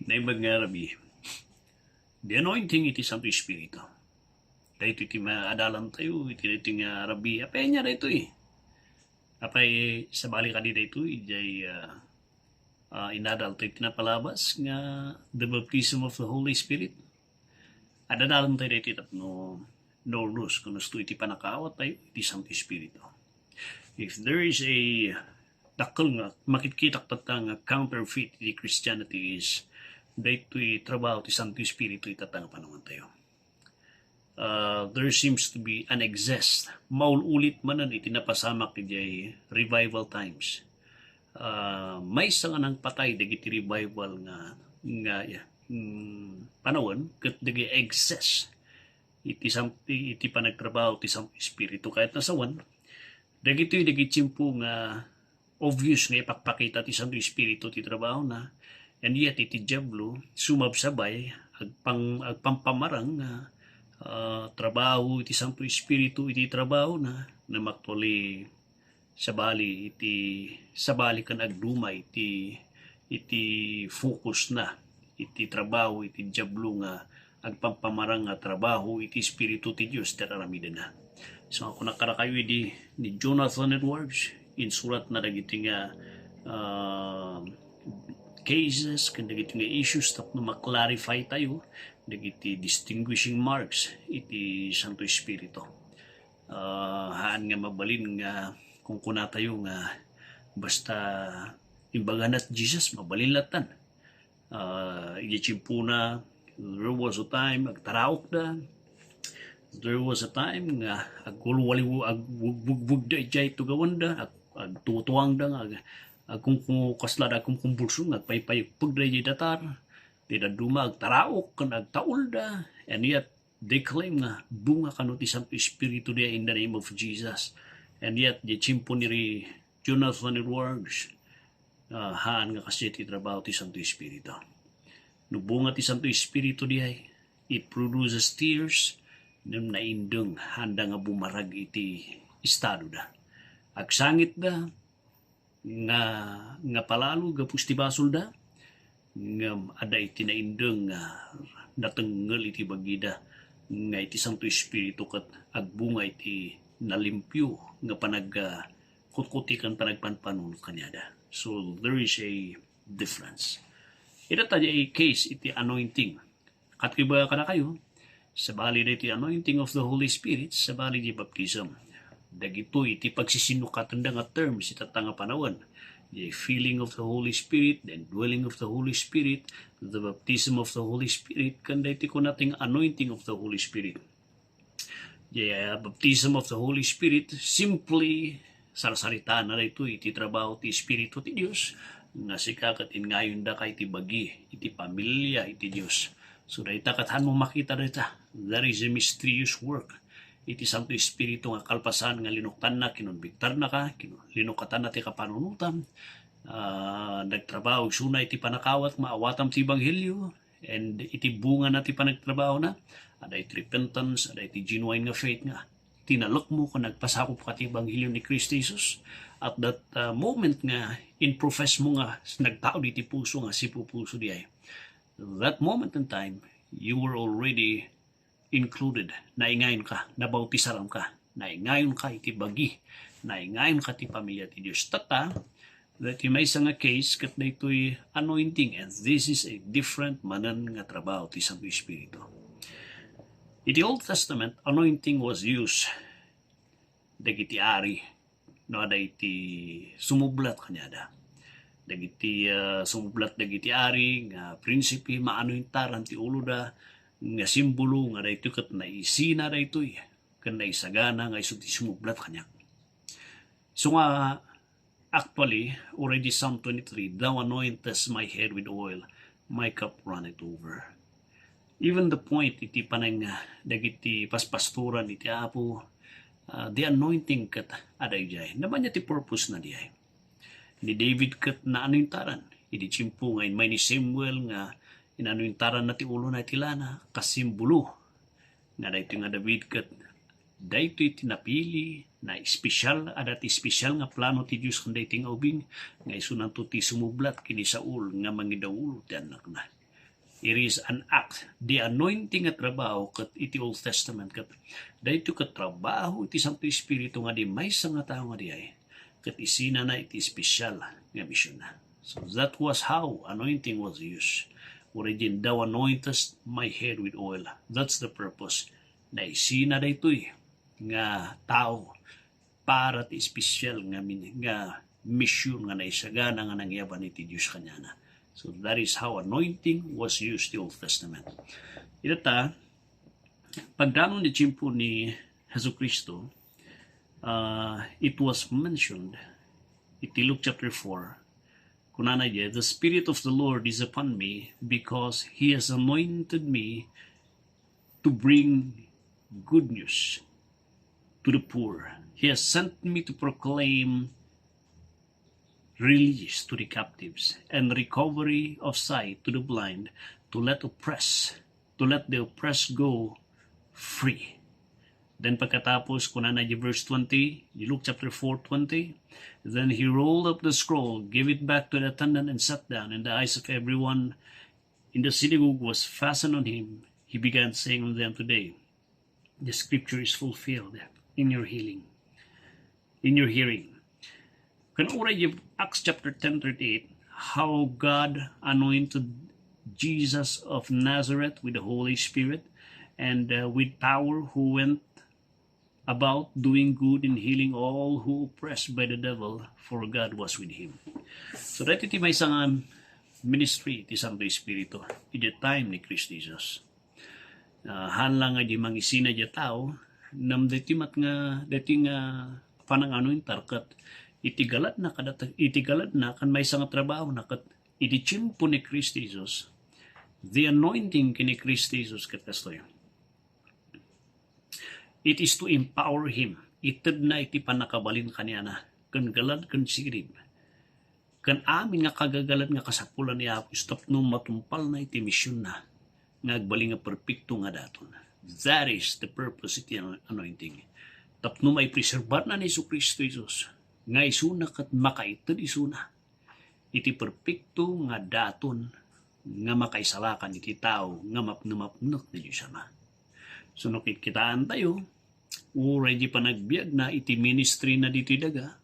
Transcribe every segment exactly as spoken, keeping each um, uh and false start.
Naimbag nga rabii, the anointing iti Santo Espiritu. Daytoy ti maadalantayo iti daytoy nga rabii. Apay ania daytoy? Apay sabali kadi daytoy idiay, ah, ah, inadaltayo iti napalabas nga the baptism of the Holy Spirit? Adadalantayo daytoy tapno naurnos ken usto iti pannakaawattayo iti Santo Espiritu. If there is a dakkel nga makitkitak tatta nga counterfeit iti Christianity is daytoy trabaho ti Santo Espiritu itatta nga panawantayo. Uh, there seems to be an excess. Maul-ulit manen iti napasamak idiay revival times. Uh, maysa nga nangpatay dagiti revival nga, nga, yeah, mm, panawen ket dagiti excess iti sam-, iti panagtrabaho ti Santo Espiritu. Kayatna sawen, dagitoy dagiti tiempo nga obvious nga ipakpakita ti Santo Espiritu ti trabahona, and yet iti Diablo sumabsabay, agpang-, agpampamarang nga, ah, trabaho iti Santo Espiritu iti trabahona, ngem actually sabali iti, sabali ken agduma iti, iti focus na iti trabaho iti Diablo nga agpampamarang nga trabaho iti Espiritu ti Dios ti ar-aramidenna. So, kunak kadakayo idi ni Jonathan Edwards, insuratna dagiti nga, ah, cases ken dagiti nga issues tapno ma-clarify tayo dagiti distinguishing marks iti Santo Espiritu. Ah, haan nga mabalin nga kunkunatayo nga basta imbagana ti Jesus, mabalin lattan. Ah, idiay tiempona, there was a time, agtaraokda. There was a time nga agwalwaliw-, agwugwugwugda idiay tugawanda, ag-, agtutuangda nga ag-, agkungku-, kasla da agkumkumbulsyon nga agpaypayagpegda idiay datar. Ti dadduma agtaraok ken agtaulda, and yet they claim nga bunga kano ti Santo Espiritu diay in the name of Jesus. And yet, di tiempo ni Jonathan Edwards, ah, haan nga kasdiay ti trabaho ti Santo Espiritu. No bunga ti Santo Espiritu diay, it produces tears, ngem naindeng, haanda nga bumarag iti estadoda. Agsangitda nga, nga palalo gapu ti basolda, ngem adda iti naindeng nga natengngel iti bagida nga iti Santo Espiritu ket agbunga iti nalimpio nga panag-, ah, kutkuti ken panagpanpanunot kaniada. So, there is a difference. Ita ta di case iti anointing. Ket ibaga kadakayo, sabali daytoy anointing of the Holy Spirit, sabali di baptism. Dagitoy ti pagsisinnukaten da nga terms itatta nga panawen. The filling of the Holy Spirit, the indwelling of the Holy Spirit, the baptism of the Holy Spirit, ken daytoy kunata nga anointing of the Holy Spirit. The, uh, baptism of the Holy Spirit, simply sarsaritaanna daytoy iti trabaho ti Espiritu ti Dios, nga sika ket ingayondaka iti bagi iti pamilia iti Dios. So, dayta ket haanmo makita dayta. There is a mysterious work iti Santo Espiritu nga kalpasan nga linuktanna, kinonbiktarnaka, kinu-, linukatanna ti kapanunotam, ah, nagtrabaho isuna iti pannakaawat, maawatam ti ebanghelio, and iti bungana ti panagtrabahona, adda iti repentance, adda iti genuine nga faith nga tinalekmo ken nagpasakopka ti ebanghelio ni Cristo Jesus. At that, uh, moment nga in-profess mo nga nagtaud iti puso nga sipupuso diay, that moment in time, you were already included. Naingayonka, nabautisarka, naingayonka iti bagi, naingayonka ti pamilia ti Dios. Tatta, daytoy maysa nga case ket daytoy anointing, and this is a different manen nga trabaho ti Santo Espiritu. Iti Old Testament, anointing was used dagiti ari, no, adda iti sumublat kaniada. Dagiti, ah, sumublat dagiti ari nga prinsipe, maanointaran ti uloda nga simbolo nga daytoy ket naisina daytoy ken naisagana nga isu ti sumublat kaniak. So nga, actually, already Psalm twenty-three, "Thou anointest my head with oil, my cup runneth over." Even the point iti panang, ah, dagiti paspastoran iti Apo, ah, the anointing ket adda idiay. Nabanna ti purpose na diay. Ni David ket naanointaran. Idi tiempo nga immay ni Samuel nga inaanointaranna ti ulona iti lana, kasimbolo nga daytoy nga David ket daytoy ti napili, na especial, adda ti especial nga plano ti Dios ken daytoy nga ubing, nga isunanto ti sumublat ken ni Saul nga mangidaulo ti annakna. It is an act, the anointing a trabaho ket iti Old Testament, ket daytoy ket trabaho iti Santo Espiritu nga di maysa nga tao nga diay, ket isinana iti espesial nga misionna. So that was how anointing was used. Uray diay, "Thou anointest my head with oil." That's the purpose. Naisina daytoy nga tao para ti espesial nga min-, nga mision nga naisagana nga nangyaban iti Dios kaniana. So that is how anointing was used the Old Testament. Ita ta, pagdanon ti tiempo ni Jesucristo, uh, it was mentioned iti Luke chapter four. Kunana diay, "The Spirit of the Lord is upon me because He has anointed me to bring good news to the poor. He has sent me to proclaim release to the captives and recovery of sight to the blind, to let oppress, to let the oppressed go free." Then pagkatapos, kunana di verse twenty, di Luke chapter four twenty, "Then he rolled up the scroll, gave it back to the attendant, and sat down. And the eyes of everyone in the synagogue was fastened on him. He began saying unto them, 'Today, the scripture is fulfilled in your healing, in your hearing.'" Can already Acts chapter ten thirty-eight, how God anointed Jesus of Nazareth with the Holy Spirit and, uh, with power, who went about doing good and healing all who oppressed by the devil, for God was with him. So, dati ti maysa nga ministry ti Santo Espiritu, in the time ni Cristo Jesus. Ah, haan lang nga di mangisina di tao, ngem daytoy met nga, daytoy nga panangano intarket, iti galadna kadata-, iti galadna ken maysa nga trabahona ket iti tiempo ni Cristo Jesus, the anointing ken ni Cristo Jesus ket kastoy. It is to empower him. Itedna iti pannakabalin kaniana, ken galad ken sirib, ken amin nga kagagalad nga kasapulan ni Apo Dios tapno matumpalna iti misionna nga agbalin nga perpekto nga daton. That is the purpose iti ano-, anointing. Tapno maipreserbarna ni Jesu-Cristo Jesus, nga isuna ket makaited isuna iti perpekto nga daton nga makaisalakan iti tao nga mapnumapnek ni Dios Ama. So, no kitkitaantayo, uray di panagbiagna iti ministry na ditoy daga,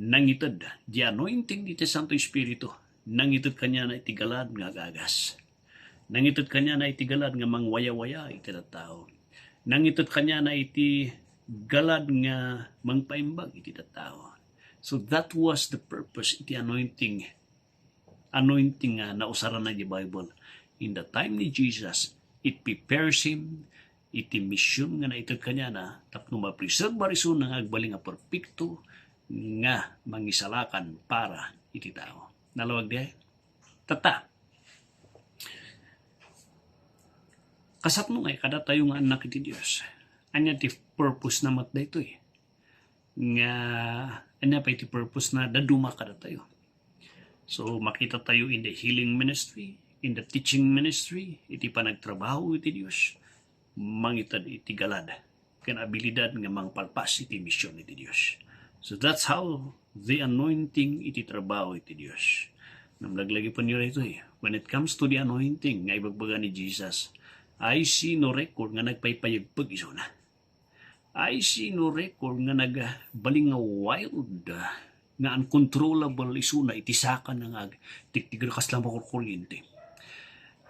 nangited di anointing diti Santo Espiritu, nangited kaniana iti galad nga agagas. Nangited kaniana iti galad nga mangwayawaya iti tattao. Nangited kaniana iti galad nga mangpaimbag iti tattao. So that was the purpose iti anointing, anointing nga nausaran na di Bible. In the time ni Jesus, it prepares him iti mission nga naited kaniana tapno mapreserbar isuna nga agbalin nga perpekto nga mangisalakan para iti tao. Nalawag di ay? Tatta. Kasapno nga kadatayo nga annak iti Dios. Ania ti purpose na met daytoy? Nga, ania pay ti purpose na dadduma kadatayo? So, makita tayo in the healing ministry, in the teaching ministry, iti panagtrabaho iti Dios, mangited iti galad ken abilidad nga mangpalpas iti mission iti Dios. So that's how the anointing iti trabaho iti Dios. Ngem laglagipenyo daytoy, when it comes to the anointing nga ibagbaga ni Jesus, I see no record nga nagpaypayegpeg isuna. I see no record nga nagbalin nga wild, nga uncontrollable isuna iti sakana nga agtigtiger kasla makurkuryente.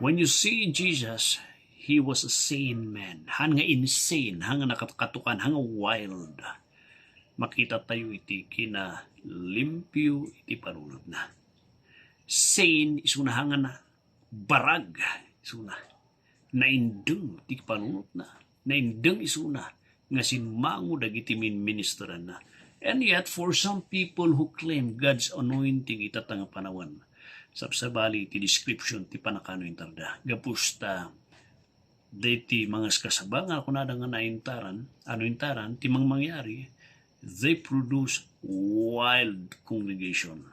When you see Jesus, he was a sane man. Haan nga insane, haan nga nakatukan, haan nga wild. Makita tayo iti kinalimpio iti panunotna. Sane isuna, haan nga na barag isuna. Naindeng ti panunotna. Naindeng isuna nga simmango dagiti minministeranna. And yet, for some people who claim God's anointing ita nga panawen, sabsabali ti description ti pannakaanointarda. Gapu ta, dagiti mangaskasaba nga kunada nga naintaran, anointaran, ti mangmangyari, they produce wild congregation.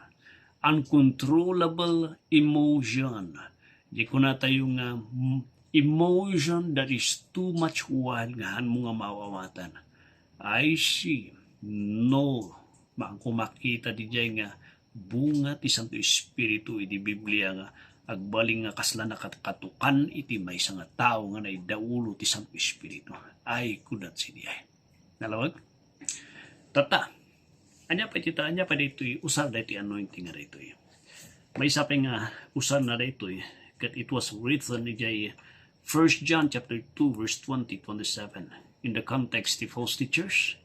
Uncontrollable emotion. Di kunatayo nga, mm, emotion that is too much wild nga hanmo nga maawatan. I see. No. Maanko makita diay nga bunga ti Santo Espiritu iti Biblia nga Agbalin nga kasla nakatkatukan iti maysa nga tao nga naidaulo ti Santo Espiritu. Ay, kudat sidi ay. Nalawag? Tatta, ania pay ti ta-, ania pay daytoy usar daytoy anointing nga daytoy? Maysa pay nga usar na daytoy, ket it was written idiay First John chapter two, verse twenty, twenty-seven. In the context ti false teachers,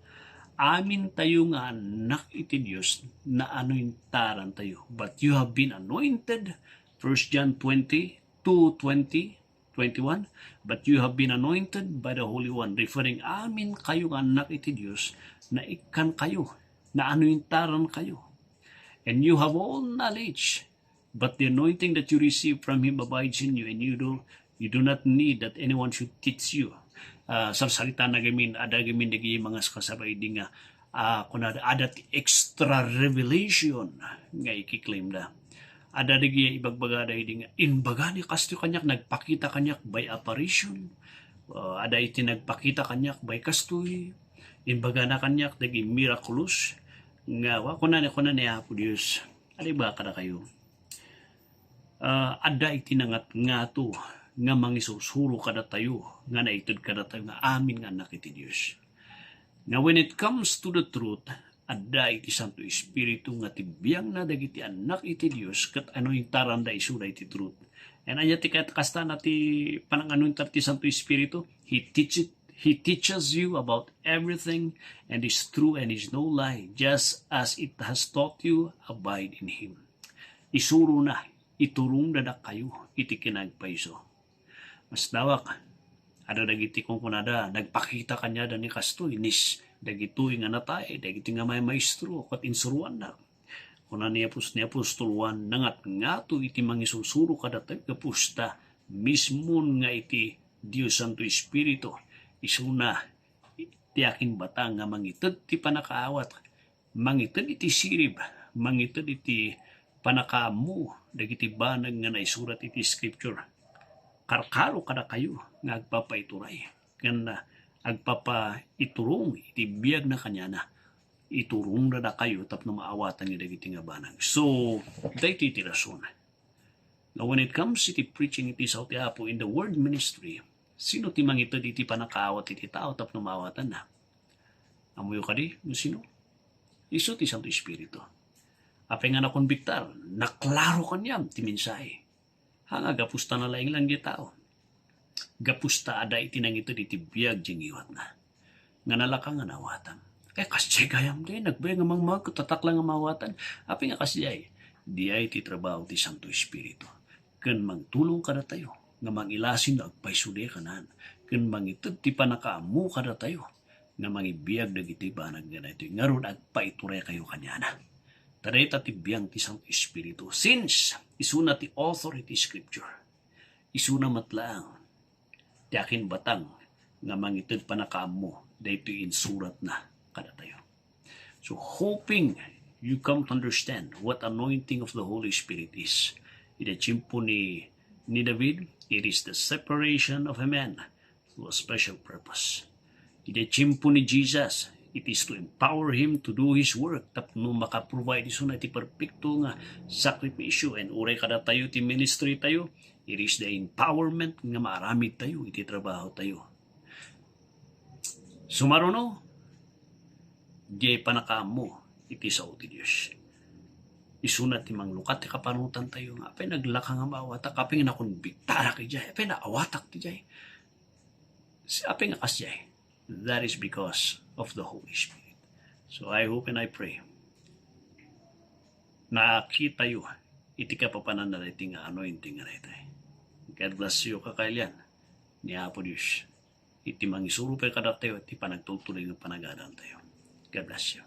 amin tayo nga anak iti Dios, naanointaran tayo. But you have been anointed, First John twenty, two twenty, twenty-one, but you have been anointed by the Holy One, referring amin kayo nga anak iti Dios, naikkan kayo, naanointaran kayo. And you have all knowledge, but the anointing that you receive from Him abides in you, and you do, you do not need that anyone should teach you. Ah, sarsarita na gamin, ada gamin dagiti mga kasabay di nga, ah, kuna adda ti extra revelation nga ikiklaim da. Adda dagiti ibagbagada idi nga, "Imbaga ni kastoy kaniak, nagpakita kaniak by apparition." Ah, adda iti nagpakita kaniak by kastoy. Imbagana kaniak dagiti miraculous nga, wa, kuna ni, kuna ni Apo Dios, "Alibaka da kayo." Ah, adda iti nangatngato nga mangisursuro kadatayo, nga naited kadatayo nga amin nga anak iti Dios. Now, when it comes to the truth, adda iti Santo Espiritu nga ti biangna dagiti anak iti Dios ket anointaranda isu daytoy truth. And ania ti kat-, kastana ti pananganointar ti Santo Espiritu? He teach it, He teaches you about everything and is true and is no lie, just as it has taught you, abide in Him. Isurona, iturongda dakayo iti kinagpayso. Masdawak, adda dagiti kunkunada, nagpakita kaniada ni kastoy, nis dagitoy nga natay, dagiti nga maymaestro, ket insuroanna. Kuna ni apos-, ni Apostol Juan, nangatngato iti mangisursuro kadatayo gapu ta mismon nga iti Dios Santo Espiritu, isuna ti akinbatang nga mangited ti pannakaawat, mangited iti sirib, mangited iti pannakaammo dagiti banag nga naisurat iti Scripture. Karkaro kadakayo nga agpapaituray ken agpapaiturong iti biagna kaniana. Iturongda dakayo tapno maawatan dagiti nga banag. So, daytoy ti rason. Now, when it comes iti preaching iti sao ti Apo in the word ministry, sino ti mangited iti pannakaawat iti tao tapno maawatanna? Ammoyo kadi no sino? Isu ti Santo Espiritu. Apay nga nakonbiktar, naklaro kaniam ti mensahe. Haan nga gapu ta nalaing lang ti tao. Gapu ta adda iti nangited iti biag ti ngiwatna nga nalaka nga naawatan. Ay, kasdiay gayam di, nagbayag nga mangmawag, tatak lang nga maawatan. Apay nga kasdiay? Diay ti trabaho ti Santo Espiritu. Ken mangtulong kadatayo nga mangilasin no agpayso di kanan. Ken mangited ti pannakaammo kadatayo nga mangibiag dagiti banag nga daytoy. Ngarud, agpaituray kayo kaniana. Ta dayta ti biang ti Santo Espiritu. Since isuna ti author iti Scripture, isuna met laeng ti akinbatang nga mangited pannakaammo daytoy insuratna kadatayo. So, hoping you come to understand what anointing of the Holy Spirit is. Iti tiempo ni, ni David, it is the separation of a man to a special purpose. Iti tiempo ni Jesus, it is to empower him to do his work tapno maka-provide isuna iti perpekto nga sakripisyo. And uray kadatayo ti ministry tayo, it is the empowerment nga maaramid tayo iti trabaho tayo. Sumaruno, diay pannakaammo iti sao ti Dios. Isuna ti manglukat ti kapanutan tayo nga apay naglaka nga maawatak, apay nga nakonbiktarak idiay, apay naawatak ti diay. Si-, apay nga kasdiay? That is because of the Holy Spirit. So I hope and I pray nakitayo iti kapapanan na daytoy nga anointing nga daytoy. God bless you, kakailian ni Apo Dios. Iti mangisuro pay kadatayo, iti panagtultuloy nga panagadantayo. God bless you.